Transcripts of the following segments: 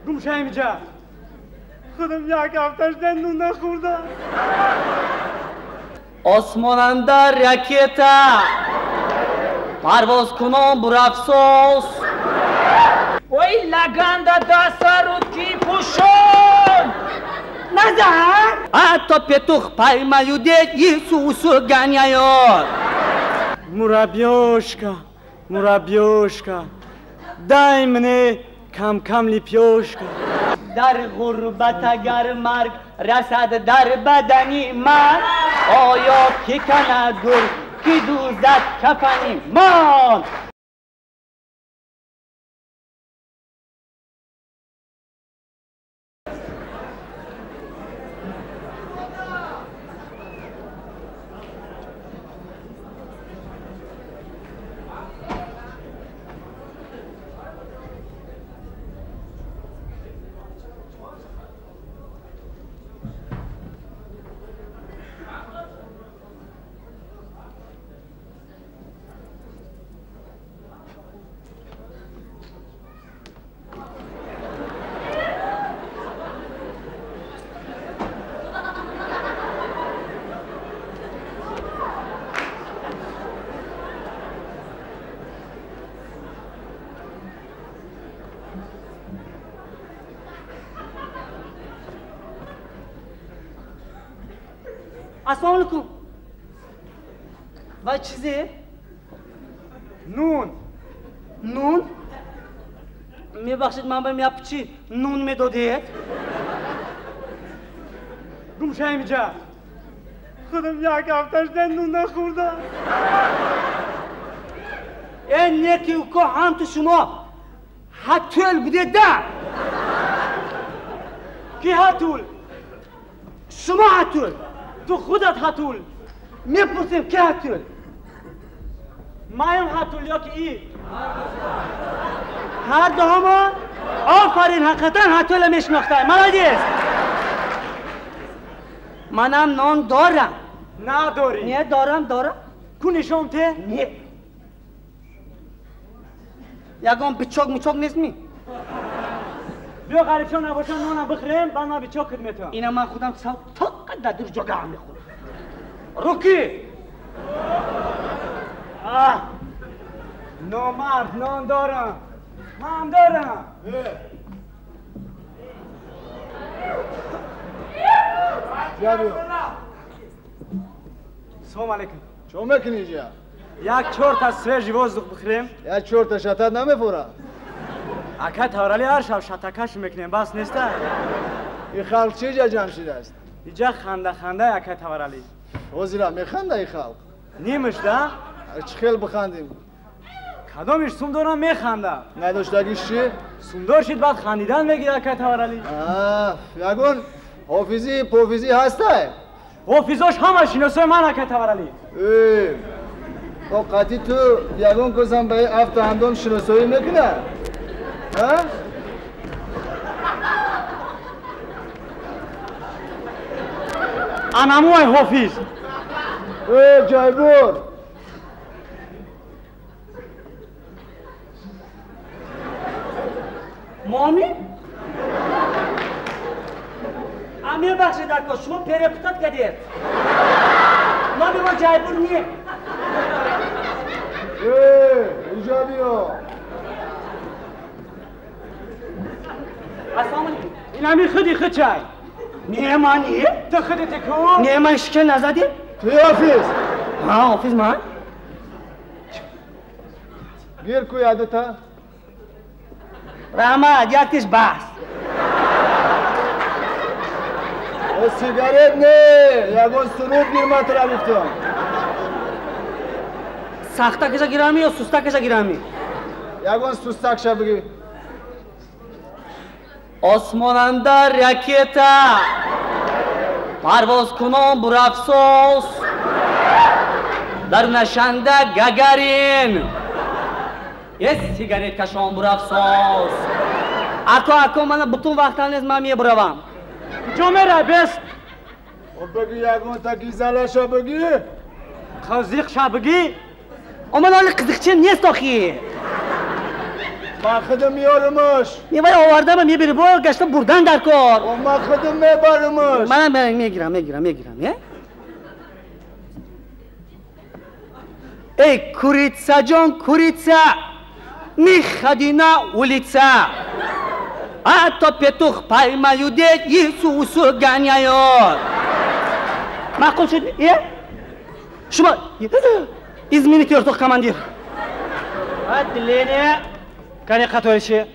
Гум ша инҷа. Худам як ҳафташ нун нахӯрдам. Осмонанда ракета парвоз кунон бурафсос. Ой, лаганда дасарут ки пӯшон. Назар! А то петух поймают, Иисусу гоняют. Мурабьёшка, мурабьёшка, дай мне кам-кам лепёшка. Дар ғурбат агар марг расад дар бадани ман, оё ки канад гур ки дӯзад кафани ман? Ассалому алайкум. Вай чизе? Нун. Нун? Мебахшед, ман ба мяпчи нун медодед? Гум ша инҷа. Худам як ҳафташ нун нахӯрдам. Э, неки уко ҳам ту шумо ҳатул будед да? Ки ҳатул? Шумо ҳатул. Ту худат ҳатул. Мепурсем, ки ҳатул? Маем ҳатул ё ки и? Ҳар дуҳамо? Офарин, ҳақиқатан ҳатула мешинохтай. Молодец. Манам нон дорам. Надорӣ. Не, дорам, дорам. Ку нишон те? Не. Ягон бичок мучок нестми? Биё ғарибшон набошам нонам бихӯрем, баъд ман бичок кид метавам. Ина ман худам сал тоққа дар дур ҷогаам мехӯрам. Руки! Аҳ! Номард, нон дорам. Ман дорам. Салом алейкум. Чо мекунӣ инҷа? Як чорта свежий воздух бихӯрем. Як чорта шатат намефурад? Ака Таврали ҳар шаб шатакаш мекунем, бас неста? Ин халқ чӣ ҷа ҷамъ шидааст? Иҷа ханда-ханда, ака Таврали. Ҳозира механда ин халқ? Нимаш да? Чӣ хел бихандем? Кадомиш сум дорам механда. Надоштагиш чӣ? Сумдор шид, баъд хандидан мегирад, ака Таврали. Ягон ҳофизӣ пофизӣ ҳастай? Ҳофизош ҳама шиносои ман, ака Таврали. О, қатъи ту ягон касам ба ин афту ҳамдом шиносоӣ мекунад? Анамуай ҳофиз. Э, ҷайбур. Моми? А мебахшед, ако, шумо перепутать кардед. Номи мо ҷайбур не. Э, инҷа биё. Ассалому алейкум. Инами худи худчай. Не, ман не. Ту худати ку? Не, ман шикан назадем. Ту ҳофиз? Ҳа, ҳофиз ман. Гир ку ядута. Раҳмат, яктиш бас. Сигарет не, ягон суруд гир ман тура гуфтам. Сахтакаша гирами ё сустакаша гирами? Ягон сустакша бигир. Осмонанда ракета парвоз кунон бурафсос, дар нашанда Гагарин е сигарет кашон бурафсос. Ако, ако, мана бутун вақтам нест, ман мебуравам. Куҷо мерай, бес? Бигӣ ягон та гизалаша бигӣ. Қизиқша бигӣ. Оман оли қизиқчим нест охи. Ман худам меёрмаш. Не вай овардама мебери бо гашта бурдан дар кор. Ман худам мебарамаш. Манам мегирам, мегирам, мегирам, е? Эй, курица ҷон, курица, не ходи на улица, а то петух поймаю, дед Иисусу гоняют. Маъқул шуд, е? Шумо измените, ёртоқ командир. Отделение. Кане қаториши.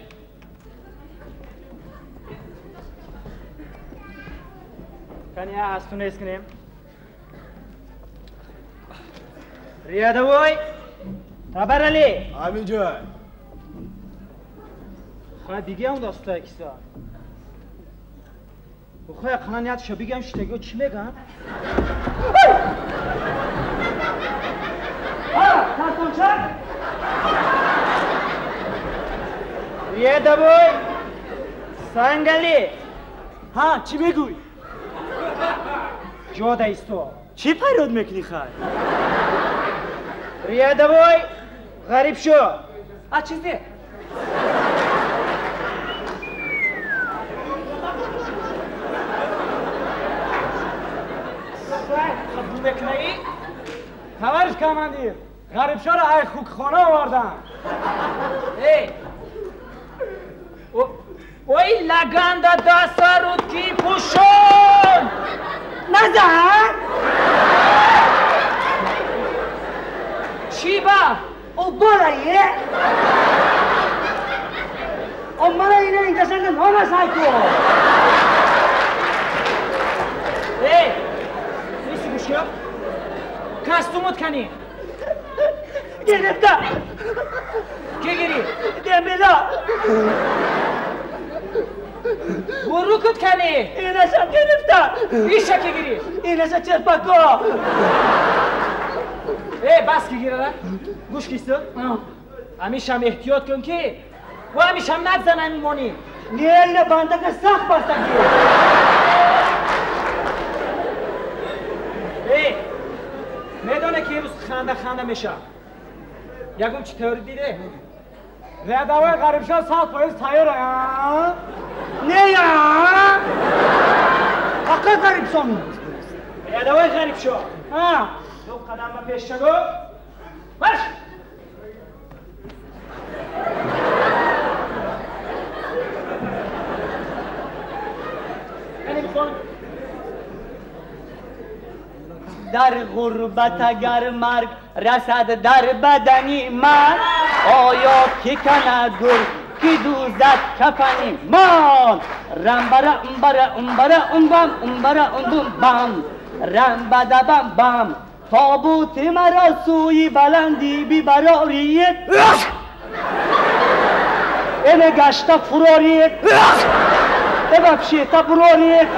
Кане астуна эскинем. Рядовой Табарали. Ҳаминҷой. Хоя бигам доста киса. Хоя қана ният ша бигам штего чӣ меган? А, тартончак? Рядовой Сангали. Ҳа, чӣ мегӯй? Ҷода исто. Чӣ фарёд мекунӣ хай? Рядовой Ғарибшо. А чизе? Қабул мекунӣ? Товарищ командир, Ғарибшоро ай хукхона овардам. Эй! Ой, лаганда дасаруд ки пӯшон! Назар! Чӣ ба? О балае! О мана ина инҷашанда номасайку! Эй! Неси гӯшиё? Костюмот кани? Гирифта! Ки гирифт? Дембела! Бурукут кани? Инаша гирифта! Иша ки гирифт? Инаша черпако! Эй, бас ки гирада? Гӯш кисту? Ҳамишам эҳтиёт кун ки ва ҳамишам надзанам имонӣ. Не, ина бандака сахт бастаги. Эй, медоне ки имрӯз ханда ханда мешавад. Ягон чӣ тайёрӣ диде? Рядовой Ғарибшо 100% тайёр, а? Не я! Ҳаққи Ғарибшо. Рядовой Ғарибшо. А? Ду қадам ба пеш шаго. Марш! Кани бихон. Дар ғурбат агар марг расад дар бадани ман, оё ки канад гур ки дӯзад кафани ман? Рамбара умбара умбара умбам умбара умбум бам рамбадабам бам тобути маро сӯи баландӣ бибарорид, эме гашта фурорид, эвабшета бурорид.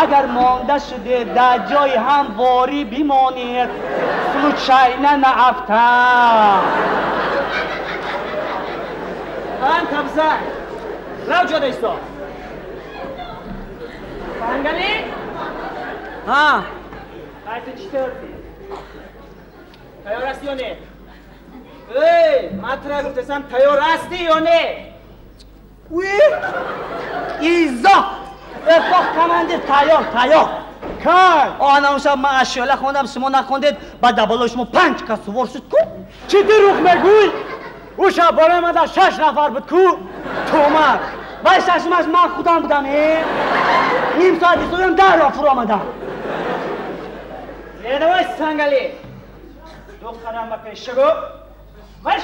Агар монда шудед дар ҷои ҳамворӣ бимонед, случайно наафтад. Ан табза. Рав ҷода исто. Фангали? Ҳа. Ай ту чӣ тайёрдӣ? Тайёр ҳастӣ ё не? Эй, ман тура гуфтасам тайёр ҳастӣ ё не? Уи! Изо! Эртоқ командир тайёр, тайёр. Кай? Ана он шаб ман ашёла хондам, шумо нахондед, ба дабалои шумо 5 кас сувор шуд ку? Чӣ дурӯғ мегӯй? Ӯ шаб барои ман дар 6 нафар буд ку? Тӯмар. Вай шашумаш ман худам будам, э? Ним соат истодам, дарро фуромадам. Рядовой Сангали. Ду қадам ба пеш шаго. Марш!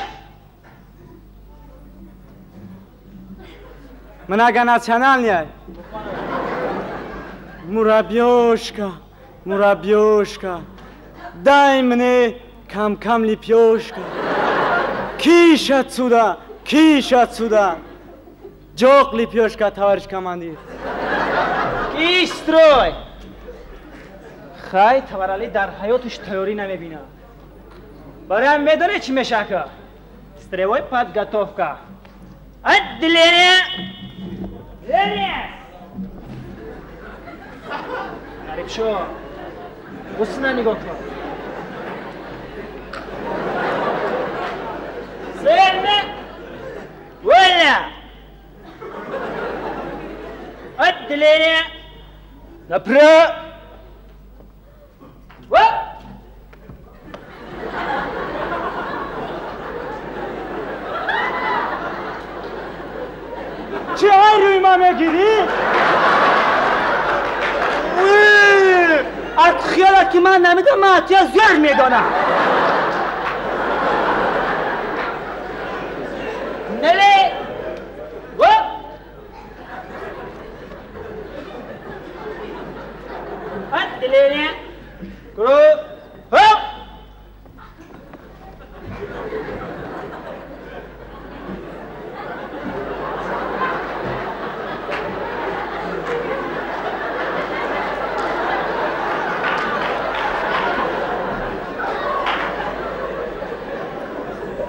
Многонациональная. Мурабьёшка, мурабьёшка, дай мне кам-кам лепёшка. Киш отсюда, киш отсюда. Ҷоқ лепёшка, товарищ командир. Киш строй. Хай, Таварали дар ҳаёташ тайёрӣ намебинад. Бароям медонед чӣ мешака? Строевой подготовка. Отделение! Отделение! Ғарибшо, ҳусна нигоҳ кун. Цель! Вольно! Отделение! Направо! Оп! Чӣ ай рӯи ман мегирӣ? Аз хиёлат ки ман намедонам, ман атия зӯр медонам. Нале! Оп! Отделение! Круг! Оп!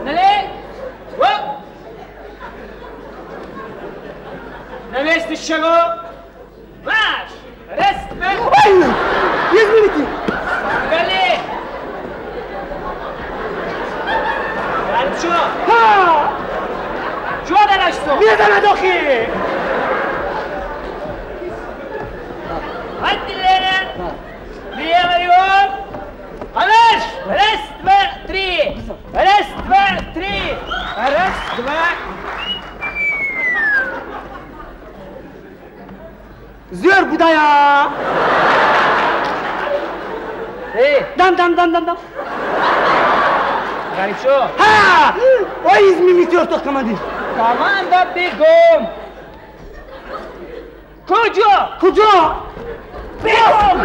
Нале! Оп! На месте шагу! Марш! Раз, два! Ой! Извините! Сангали! Гарчо! Ҳа! Чё дарашто? Мезанад охи! Отделение! Левый угол! Марш! Раз, два, три! Раз, два, три! Раз, два! Зӯр будая! Эй! Дам, дам, дам, дам, дам. Гарибшо! Ҳа! Ой, измените, ортоқ командир. Команда бегом! Куҷо? Куҷо? Бегом!